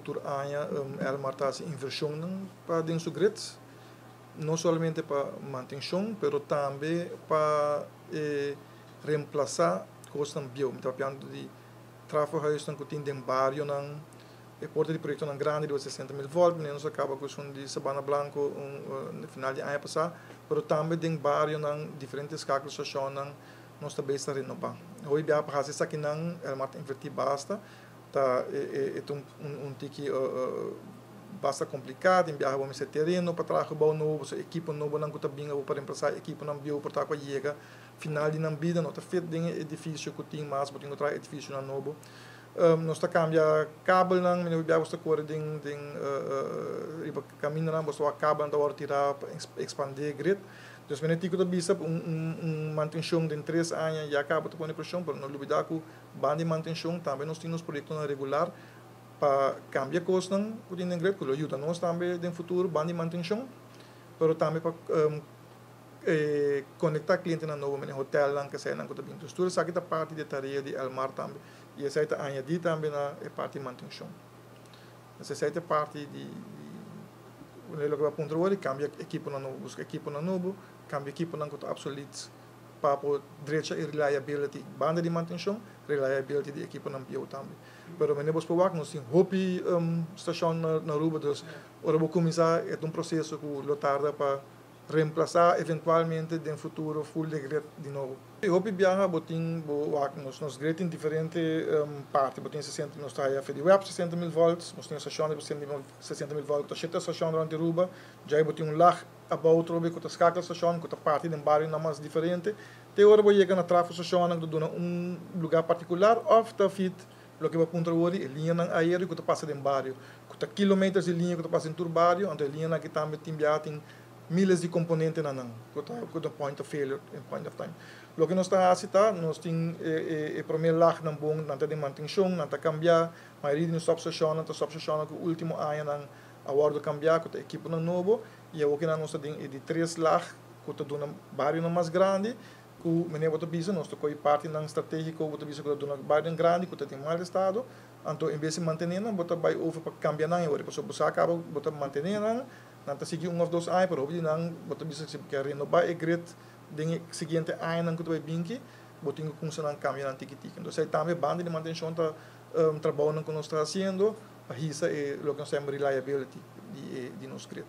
Tur aña Elmar ta haci inversionnan pa den su grid, no solamente pa mantencion, pero tambe pa reemplasa cosnan bieu. Mi ta papiando di trafohuisnan cu tin den barionan, e porta di proyectonan grandi riba 60.000 volt, manera nos a caba cu esun di Sabana Blanco na final di aña pasa, pero tambe den barionan, diferente schakelstationnan nos ta bezig ta renoba. Hoy bia pa haci esakinan Elmar ta inverti basta. Ta e ta un tiki basta kompliká. Tin biaha bo mester tereno pa traha gebou nobo, pasobra ekipo nobonan ku ta bin abo pa remplasá ekiponan bieu por ta ku a yega final di nan bida, no ta fit den e edifisio ku tin mas, bo tin ku traha edifisionan nobo. Nos ta kambia kabelnan, mi no biaha bo ta kore den den riba kamindanan, bo ta wak kabelnan ta wòrdu tirá pa ekspandé grid. Dus mi no tin ku ta bisa un mantenshon den 3 aña ya kaba ta pone preshon, pero no lubidá ku banda di mantencion tambe nos tin nos proyectonan regular pa cambia cosnan cu tin den grid, cu lo yuda nos tambe den futuro banda di mantencion, pero tambe pa conecta clientenan nobo manera hotelnan, kesenan cu ta bin. Dus tur esaki ta parti di e tarea di Elmar tambe y esaki ta añadi tambe na e parti di mantencion. Dus esaki ta parti di loke bo a puntra awor, cambia ekiponan nobo, busca ekiponan nobo, cambia ekiponan cu ta obsolete pa por drecha e reliability. Banda di mantencion, reliability di ekiponan bieu tambe. Pero manera bo por wak, nos tin hopi station na Aruba, dus ora bo cuminsa, e ta un proceso cu lo tarda pa reemplasa eventualmente den futuro full de grid di nobo. E hopi biaha bo tin bo wak nos grid tin diferente parti, bo tin 60, nos ta haya di web 60 mil volts, nos tin station di 60 mil volts, ta shete station rond Aruba, ya bo tin un laag abou trobe cu ta schakelstation, cu ta parti den barionan mas diferente. Te ora bo yega na trafostation cu ta duna un lugar particular of ta feed loke bo puntra awor, e liñanan aéreo cu ta pasa den bario, cu ta kilometers di liña cu ta pasa den tur bario, anto e liñanan aki tambe tin biaha tin miles di componentenan cu ta point of failure in point of time. Loke nos ta haci ta, nos tin e prome laagnan bon, nan ta den mantencion, nan ta cambia, mayoria di nos substationnan ta substationnan cu ultimo añanan a wordo cambia, cu ta ekiponan nobo, y awor cu nos ta den e di tres laag, cu ta duna barionan mas grandi, cu manera bo ta bisa, nos ta coy partinan strategico, bo ta bisa cu ta duna barionan grandi, cu ta den mal estado, anto en bes di mantene nan, bo ta bay over pa cambia nan awor, pasobra bo sa caba bo ta mantene nan, nan ta sigui 1 of 2 aña, pero hopi di nan, bo ta bisa si bo kier renoba e grid den e siguiente añanan cu ta bay binki, bo tin cu cuminsa nan cambia nan tiki tiki. Entonces tambe banda di mantencion ta trabounan cu nos ta haciendo pa hisa e loke nos ta yama reliability di nos grid.